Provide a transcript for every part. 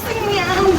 Simu yangu.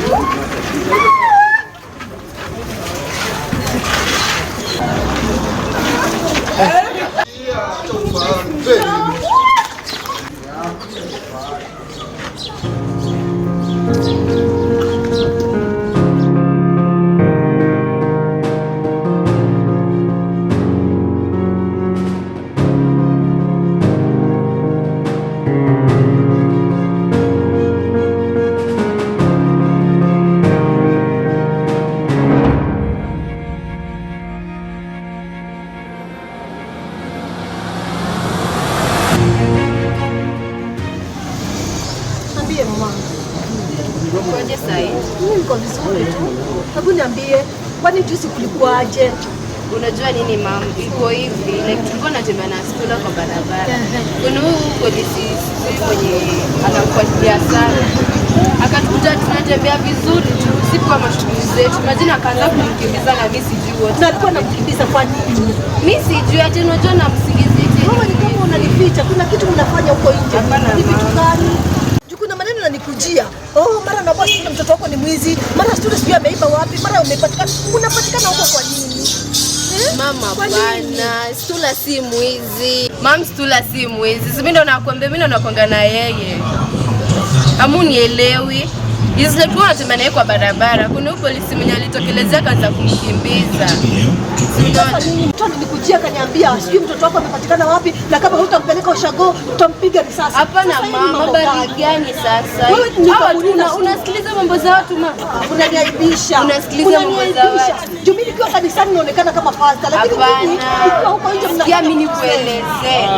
Niambie mama. Ukoje sahi? Mimi niko vizuri tu. Hebu niambie, kwani juzi kulikuwaje? Unajua nini mam, iko hivi like tulikuwa natembea na Stula kwa barabara. Kuna huyu polisi sijui mwenye anamfuatilia sana, akatukuta tunatembea vizuri tu usiku wa mashughuli zetu, imagine akaanza kumkimbiza na mimi sijui what. Na alikuwa anakukimbiza kwa nini? Mimi sijui hata, unajua na msingizi Wewe ni kama unanificha, kuna kitu mnafanya huko nje. Hapana, Ni vitu mama. gani? Juu kuna maneno yananikujia. Oh, mara naomba sijui mtoto wako ni mwizi, mara sijui sijui ameiba wapi, mara umepatikana. Unapatikana huko kwa nini? Eh? Mama Kwa nini? bana, Stula si mwizi. Mam, Stula si mwizi. Si mimi ndo nakwambia, mimi ndo nakwanga na yeye. Hamunielewi. Is like tulikuwa tunatembea naye kwa barabara. Kuna huyu polisi mwenye alitokelezea akaanza kumkimbiza. Si Sasa unaona? nini? Mtu alinikujia akaniambia sijui mtoto wako amepatikana wapi na kama hutampeleka ushago utampiga risasi. Hapana Sasa hii ni mama, mambo habari gani? gani sasa? Wewe ni Hawa kaburini na unasikiliza mambo za watu ma. Unaniaibisha. Unasikiliza mambo za Unaniaibisha. watu. Juu mimi nikiwa kanisani naonekana kama pastor, lakini mimi nikiwa huko nje Sikia mnafanya mimi nikuelezee.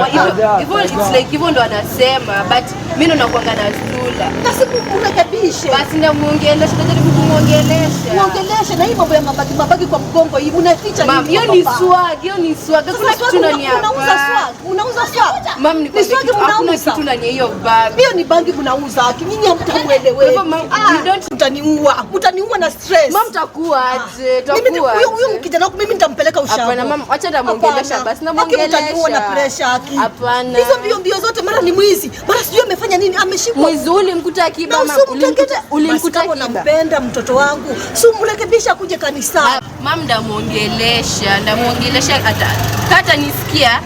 Hivyo hivyo it's like hivyo ndo anasema but mimi ndo nakuanga na Stula. Na siku urekebishe. Basi ndamuongelesha, najaribu kumuongelesha. Muongeleshe na hii mambo ya mabagi mabagi kwa mgongo hii unaficha Mam, nini hiyo kwa ni baba? swag, hiyo ni swag. Sasa Hakuna swag kitu ndani ya unauza bag. swag, unauza swag. Mam, Ni nikwambie swag kitu, hakuna mnauza. kitu ndani ya hiyo bag. Hiyo ni bangi mnauza, nyinyi hamtamuelewe. Kwa hivyo, mam, you don't- Mtaniua, mtaniua na stress. Mam, takuwa aje? Mimi Takuwa huyo huyo aje? kijana wako mimi nitampeleka ushago. Hapana, mam, acha nitamuongelesha Hapana. basi, Aki namuongelesha. mtaniua na pressure aki. Hapana. Hizo mbio mbio zote mara ni mwizi, mara sijui amefanya nini, ameshikwa. Mwizi ulimkuta akiba, Na mam, usimtengeze. ulimkuta Basi kama akiba. unampenda mtoto wangu, si umrekebisha akuje kanisani. Mam, ndamuongelesha, ndamuongelesha hata kata nisikia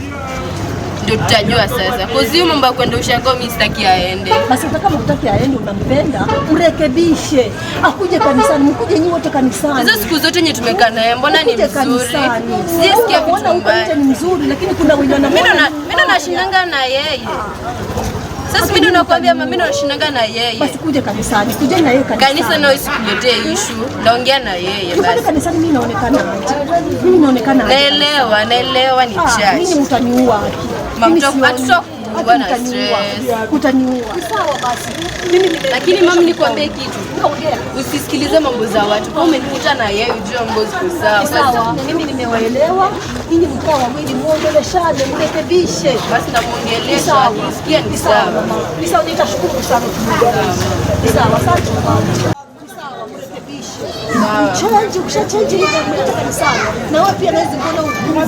ndio tutajua sasa. Cause hiyo mambo ya kwenda ushago mimi sitaki aende. Basi hata kama hutaki aende, unampenda, mrekebishe akuje kanisani, mkuje nyinyi wote kanisani. Hizo siku zote yenye tumekaa naye mbona ni Mkuje mzuri? kanisani. Sijasikia Unaona vitu huko mbaya. nje ni mzuri, lakini kuna wenye Mimi ndo wanamuona na- mimi ndo nashindanga na yeye. Sasa mimi ndo nakwambia mimi ndo nashindanga na yeye. Basi kuja kanisani, kujeni na yeye kanisani. Kanisa nayo isikuletee issue, naongea na yeye Tupande basi. kanisani, mimi naonekana aje? Mimi naonekana aje? Naelewa, naelewa ni Ah, Ninyi church. mtaniua haki. Mam, Mimi sioni. hatutakuua Haki na mtaniua. stress. Mtaniua. Sawa basi. Mimi nime Lakini mami, nikwambie kitu. Ongea. Usisikilize mambo za watu. Kama umenikuta na yeye ujue mambo ziko sawa. Sawa, mimi nimewaelewa. Ninyi mkiwa wawili muongeleshane, mrekebishe. Basi namuongelesha, Sawa. akisikia ni Sawa, sawa. mama. Ni sawa, nitashukuru sana ukimwongelesha. Ni sawa, asante mama. Ni sawa, mrekebishe. Uchenji, ukishachenji hivyo mlete kanisani. Na wewe pia naweza kuona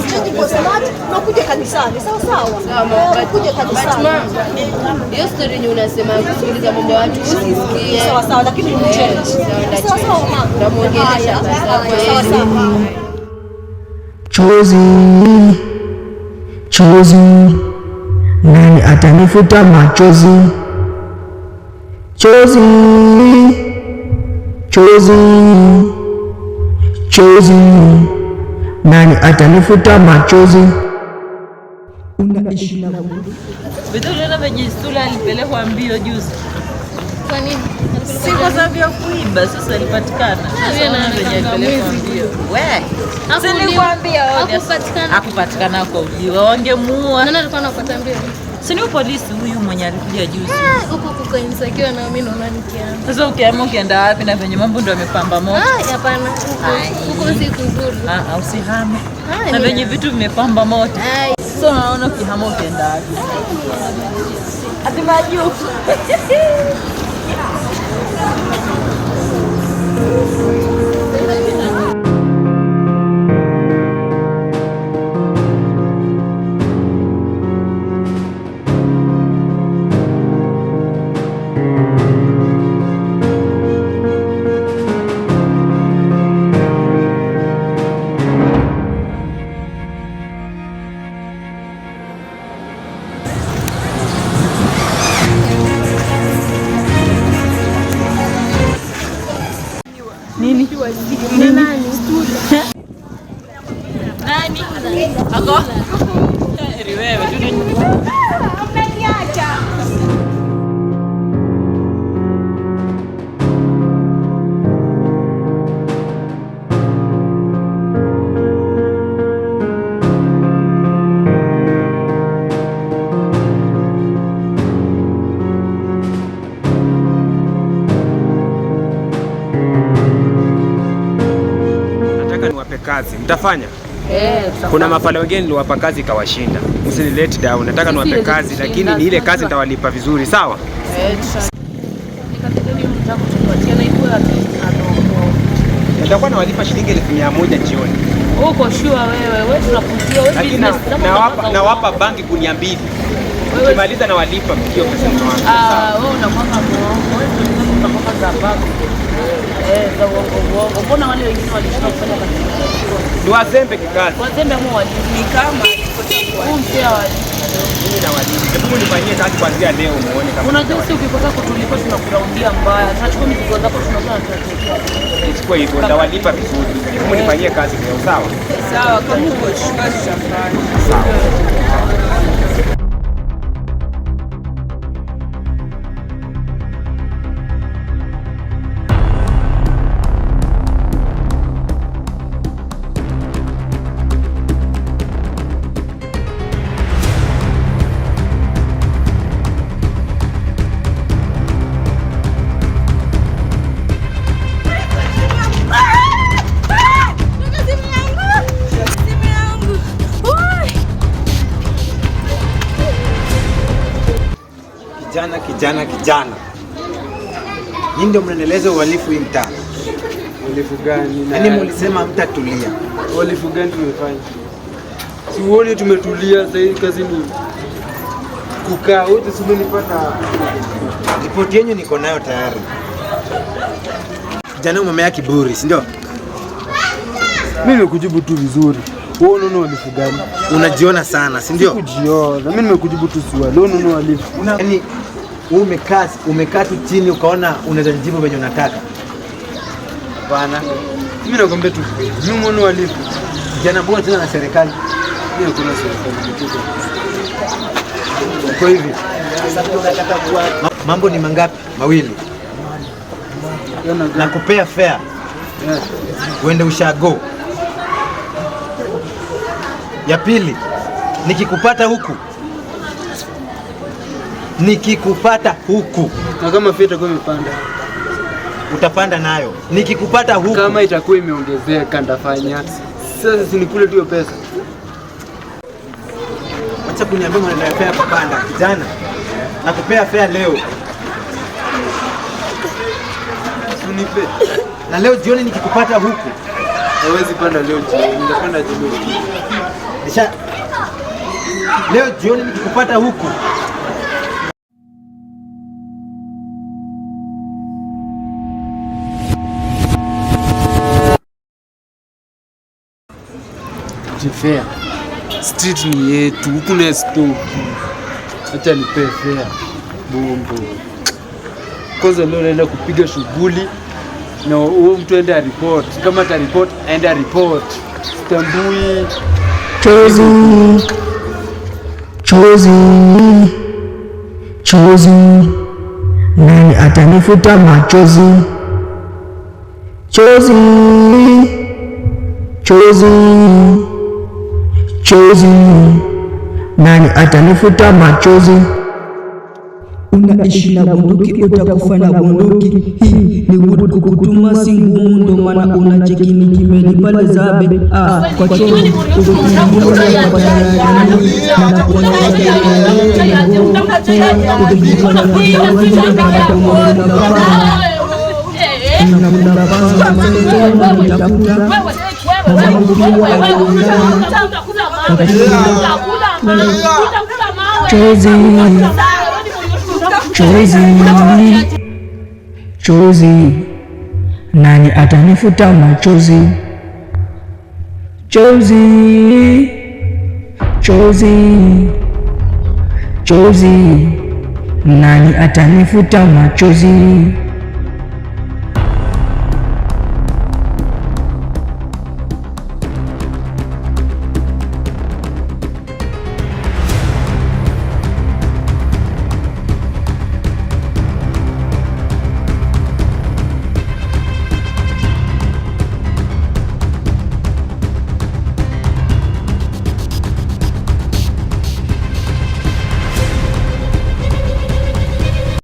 uchenji kwa salati na ukuje kanisani. Sawa sawa. Sawa, mama, Eh, but- ukuje but kanisani. ma'am, hiyo story yenye unasema ya kusikiliza mambo ya watu usisikie. Sawa sawa, lakini mchenji. Sawa, Sawa sawa mama. Namuongelesha Haya, basi, haya, sawa sawa. Chozi, chozi, nani atanifuta machozi? Chozi, chozi, chozi, nani atanifuta machozi? Unaishi na Bidhaa uliona venye Stula alipelekwa mbio juzi? Kwa nini? Si kwa sababu ya kuiba, sasa alipatikana. Sasa unaona venye alipelekwa mbio. We, si nilikwambia wewe. Hakupatikana. Hakupatikana kwa uliwa, wangemuua. Nani alikuwa anafuata mbio? Si ni polisi huyu mwenye alikuja juzi. Huko kuko insecure na mimi naona nikianza. Sasa ukiamua ukienda wapi na venye mambo ndio yamepamba moto. Ah, hapana. Huko huko si kuzuri. Ah, ah, usihame. Ah, Na ni- venye vitu vimepamba moto. Ai. Sasa unaona ukihama ukienda wapi? Ati majuu. Nini? Nani? Nani? Ako? Heri wewe. Umeniacha. Kazi mtafanya? Kuna mafala wengine niliwapa kazi ikawashinda. Msini let down. Nataka niwape kazi lakini ni ile kazi nitawalipa vizuri, sawa? Nitakuwa nawalipa shilingi 100,000 jioni. Uko sure wewe? Wewe tunakujua wewe business. Nawapa banki gunia 2. Ukimaliza nawalipa hiyo pesa mtawangu. Ah, wewe unakuwa muongo. Wewe unakuwa za banki. Za uongo. Mbona wale wengine walishindwa kufanya kazi? Ni wazembe kikazi. Wazembe ambao ni kama mzee wa mimi na walimu. Hebu nifanyie kazi kuanzia leo muone kama. Unajua sisi ukikosa kutulipa tunakuraudia mbaya. Tunachukua mizigo zako tunakuwa tunatetea. Nichukue hivyo nitawalipa vizuri. Hebu nifanyie kazi leo, sawa? Sawa, kama uko sure tutafanya. Sawa. Kijana, kijana. Nyinyi ndio mnaendeleza uhalifu hii mtaa. Uhalifu gani? Yaani mlisema mtatulia. Uhalifu gani tumefanya? Si uone tumetulia sasa hivi, kazi ni kukaa. Wote si umenipata. Ripoti yenu niko nayo tayari. Kijana umemea kiburi, si ndio? Mimi nimekujibu tu vizuri. Wewe unaona uhalifu gani? Unajiona sana, si ndio? Sikujiona. Mimi nimekujibu tu swali. Wewe unaona uhalifu? Yaani umekaa tu chini ukaona unaweza jibu venye unataka. Bwana, mimi nakwambia tu kweli. Mimi unaona uhalifu. Kijana, mbona tena na serikali? Mimi hakuna serikali kitu. Kwa hivi mambo ni mangapi? Mawili. Nakupea fare. Uende ushago. Ya pili, nikikupata huku. Nikikupata huku. Na kama fare itakuwa imepanda, utapanda nayo. Nikikupata huku. Kama itakuwa imeongezeka ndafanya. Sasa si nikule tu hiyo pesa. Acha kuniambia maneno ya fare kupanda, kijana. Nakupea fare leo. Unipe. Na leo jioni nikikupata huku. Hawezi panda leo jioni, nitapanda jioni. Nisha leo jioni nikikupata huku. Fair. Street ni yetu, huku na stoki. Acha nipe fair. Bombo. Kwanza leo naenda kupiga shughuli na huo mtu aende report. Kama ata report, aende report. Sitambui. Chozi. Chozi. Chozi. Nani atanifuta machozi? Chozi. Chozi. Chozi. Nani atanifuta machozi? Unaishi na bunduki utakufa na bunduki. Hii ni wood kukutuma si ngumu, ndo maana unacheki ni kimeli pale zabe. Kwa choo Chozi. Chozi. Chozi. Nani atanifuta machozi? Chozi. Chozi. Chozi. Nani atanifuta machozi?